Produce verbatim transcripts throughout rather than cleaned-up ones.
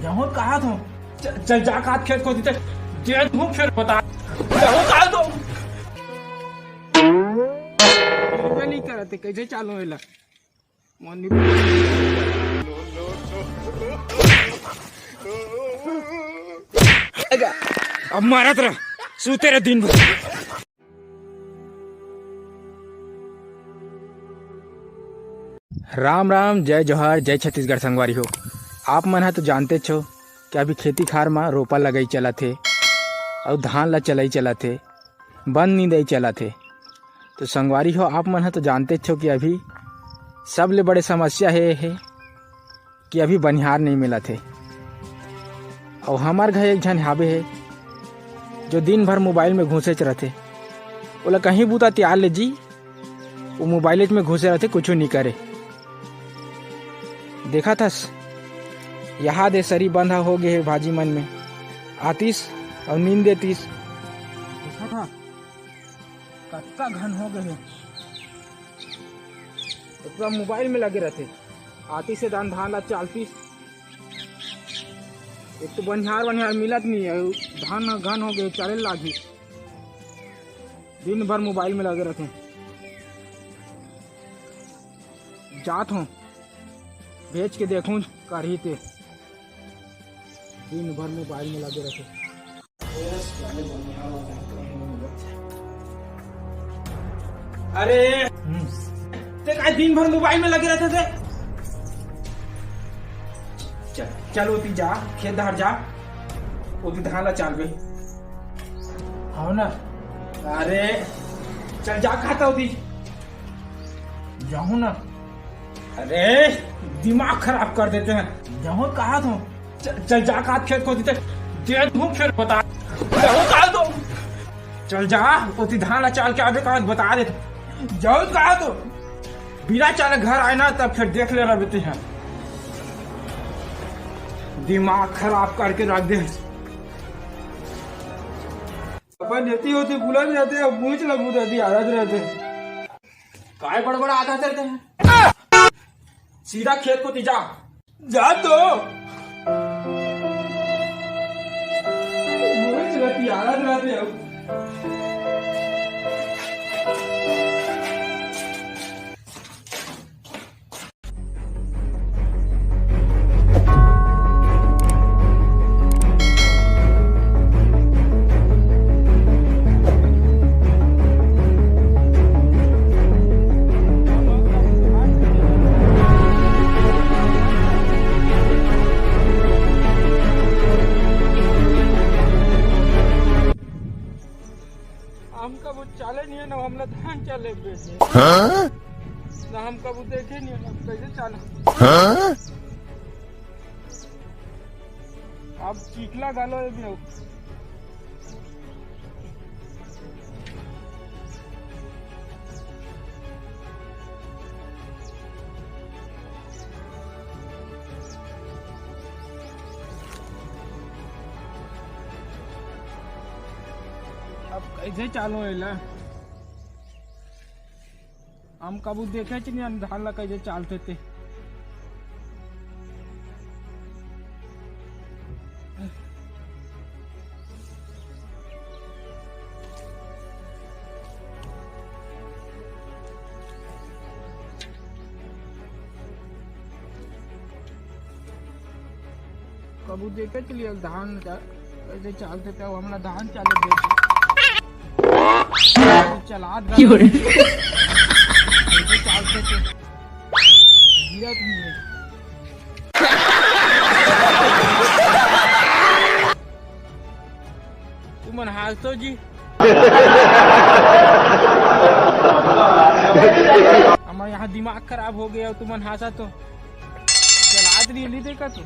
जहूँ कहा थो, च-, चल जा, काट खेत को दीते, दे दूँ फिर बता। जहूँ कहा थो। ये नहीं करते, कैसे चालू होला? मनी अब मारत रह, सूते रह दिन भर। राम राम, जय जोहार, जय छत्तीसगढ़ संगवारी हो। आप मन ह तो जानतेच हो कि अभी खेती खार म रोपा लगई चलत हे अउ धान ला चलई चलत हे, बन निंदई चलत हे। तो संगवारी हो, आप मन ह तो जानतेच हो कि अभी सबले बड़े समस्या हे, हे कि अभी बनिहार नइ मिलत हे। अउ हमर घर एक झन हाबे हे, जो दिन भर मोबाइल में घुसेच रथे। ओला कहीं बूता तियार ले जी, वो मोबाइलेच में घुसे रथे, कुछू नइ करे। देखत हस, यहाँ दे सरी बंधा हो गे हे भाजी मन में। आतिस अउ नींद देतिस। देखत हस, कतका घन हो गे हे। ओतका मोबाइल में लगे रथे। आतिस से धान, धान ला चालतिस। एक तो बनिहार, बनिहार मिलत नइ हे, धान ह घन हो गे, चाले लागही। दिन भर मोबाइल में लगे रथे। जात हों, भेज के देखूं, करही ते। दिन भर मोबाइल में लगे रथे। अरे, ते काय दिन भर मोबाइल में लगे रथे ते? चल, चल ओती जा, खेत धार जा, ओती धान ला चालबे। हव ना। अरे, चल जा, कहा था ओती। जाहूँ ना। अरे, दिमाग खराब कर देते हैं। जहूँ कहा थो। चल, चल जा, काट खेत को दीते। दे दूँ फिर बता। जहूँ कहा थो। चल जा, ओती धान ला चाल के आबे, कहा बता दे। जहूँ कहा थो। बिना चाले घर आए ना, तब फिर देख ले रहा बेटे हैं। दिमाग खराब करके रख दे। अपन नेती होती बुलंद रहते, अब पूछ लगू रहती, हालत रहते। काय बड़बड़ात हस रे? सीधा खेत कोती जा। जा तो। रोज रतियारत रहते हो। हमका वो चाले नहीं है ना, हमला धान चाले बेचे। हाँ? ना हमका वो देखे नहीं है ना, कैसे चाले? हाँ? अब चिखला घलो ए भी हो। अब कैसे चालू है ला? हम कभू देखेच नहीं हन धान ला कइसे चालथे ते। कभू देखे के लिए धान चा-, कैसे चालथे ते, हमला धान चाले दे। चलात क्यों रे? कैसे चालथे ते? गिरत नहीं है। तुमन हांसो जी। हमर यहाँ दिमाग खराब हो गया, तुमन हांसा तो। चलात रही ली देखा तू।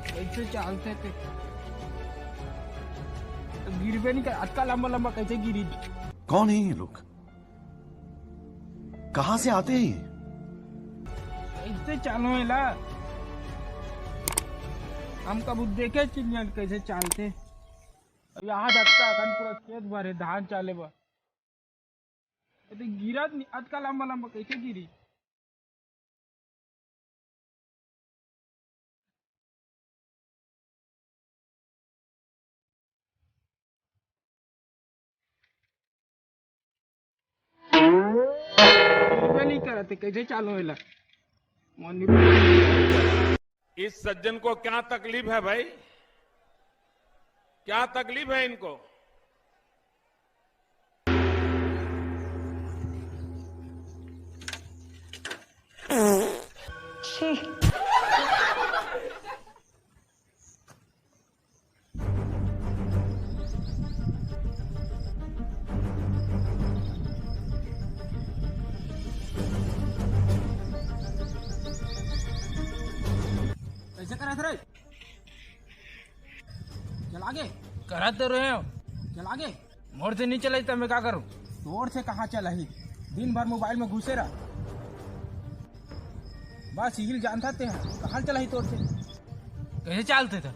कैसे चालथे ते? तो गिरबे नहीं कर, अतका लंबा लंबा कैसे गिरी? कौन है ये लोग? कहाँ से आते हैं ये? कैसे चालू है ला? हम कभू देखे चिड़िया कैसे चालथे। अब यहाँ धक्का अखन पूरा खेत भरे धान चाले बा। ये तो गिरत नहीं, अतका लंबा लंबा कैसे गिरी? नहीं करत हे, कैसे चालू होला? इस सज्जन को क्या तकलीफ है भाई, क्या तकलीफ है इनको? कैसे करत रे? चल आगे। करत तो रहे हो। चल आगे। मोर से नहीं चलाई त मैं का करूं? तोर से कहाँ चलाही? दिन भर मोबाइल में घुसे रह। बस यही जानता ते हैं, कहाँ चलाही तोर से? कैसे चालते थे?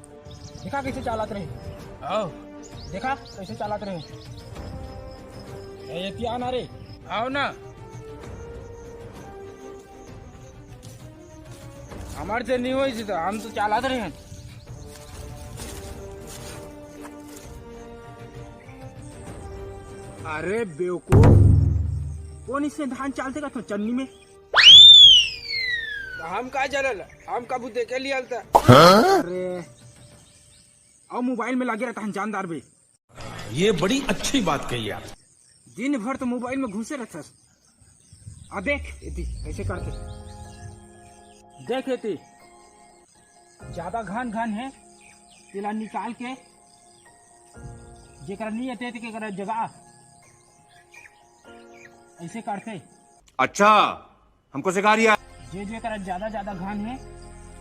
देखा कैसे चालत रहे। आओ। देखा कैसे चालत रहे। ए, ये क्या ना रे? आओ ना। हमारे से नहीं होई जी, तो हम तो चालत रहे हैं। अरे बेवकूफ, कौन इसने धान चालते का तो चन्नी में? तो हम का जानल, हम कबू देखे लिया था। अरे, अब मोबाइल में लगे रहता है जानदार भी। ये बड़ी अच्छी बात कही आप। दिन भर तो मोबाइल में घुसे रहता। अब देख एती कैसे करते, देख एती ज्यादा घन घन है, तेला निकाल के जेकरा नहीं आते तेकरा जगह ऐसे करते। अच्छा, हमको सिखा रिया। जे जेकरा ज्यादा ज्यादा घन है,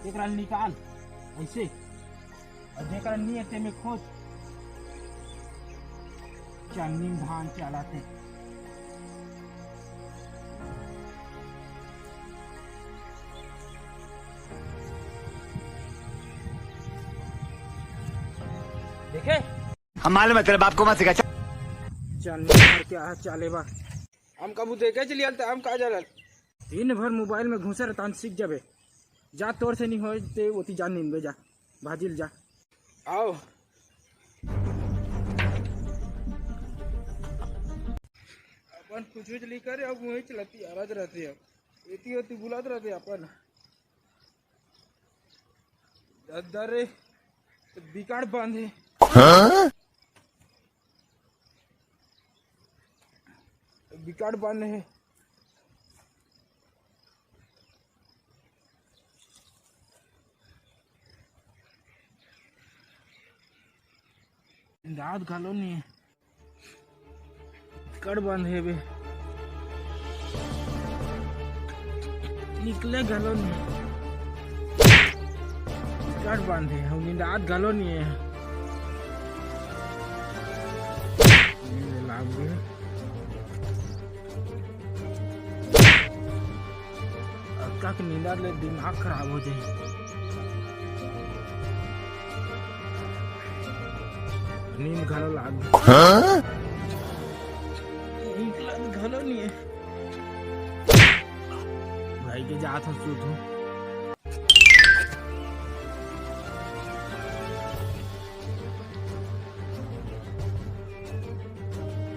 तेकरा निकाल ऐसे, और जेकरा नहीं है, तेमे खोद। चन्नी धान चलाते। देखे? हम मालूम है तेरे बाप को मत सिखा। चल, निहार क्या है, चाले बा। हम कबू देखे चली आलते, हम का जानल। दिन भर मोबाइल में घुसे रहता, सीख जाबे। जा, तोर से नहीं होए, ते ओती जान निंदबे जा, भाजिल जा। आओ। अपन कुछ भी चली करे, अब वही चलती आवाज रहती है। एती ओती बुलात रहते अपन। दादा रे, तो बिकाट बांध हे। हाँ? बिकाट बांध हे। दांत घलो नहीं है। कड़ बंद हे बे। निकले घलो नहीं। कड़ बंद हे, हम निंदात घलो नहीं है। नींद लाग गे। अतका के नींदा ले दिमाग खराब हो जाही। नींद घलो लाग गे। हाँ? नींद लाग घलो नहीं है। भाई के जात हूँ, सूत हूँ।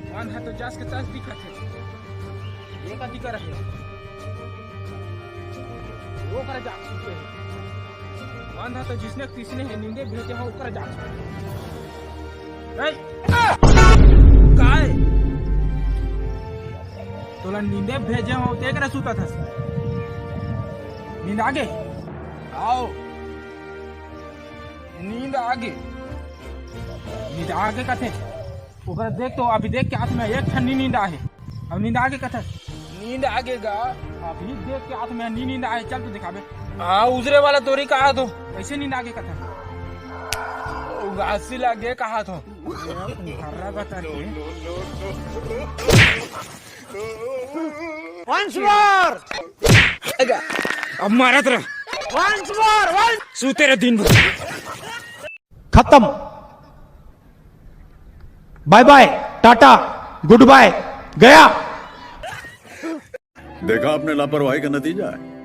मन ह तो जस के तस दिखत हे। ये का दिखा रहे? वो कर जा चुके हैं। मन ह तो जिसने किसने है नींदे भेजे हो, ओकर जा चुके हैं। ए! काय? तोला नींदे भेजे हो, तेकरा सुता था। नींद आगे? आओ। नींद आगे। नींद आगे कथे। ओकरा देख तो, अभी देख के हाथ में एक ठन नी नींद आहे। अब नींद आगे कथे। नींद आगे गा। अभी देख के हाथ में नी नींद आहे, चल तो दिखाबे। हाँ, उजरे वाला तोरी का तो। कैसे नींद आगे कथे? उगासी लागे कहा तो। घर्रा बता के। Once more! अब मारत रह। Once more, once सूते रह दिन भर। खत्म। बाय बाय, टाटा, गुड बाय, गया। देखा आपने लापरवाही का नतीजा है।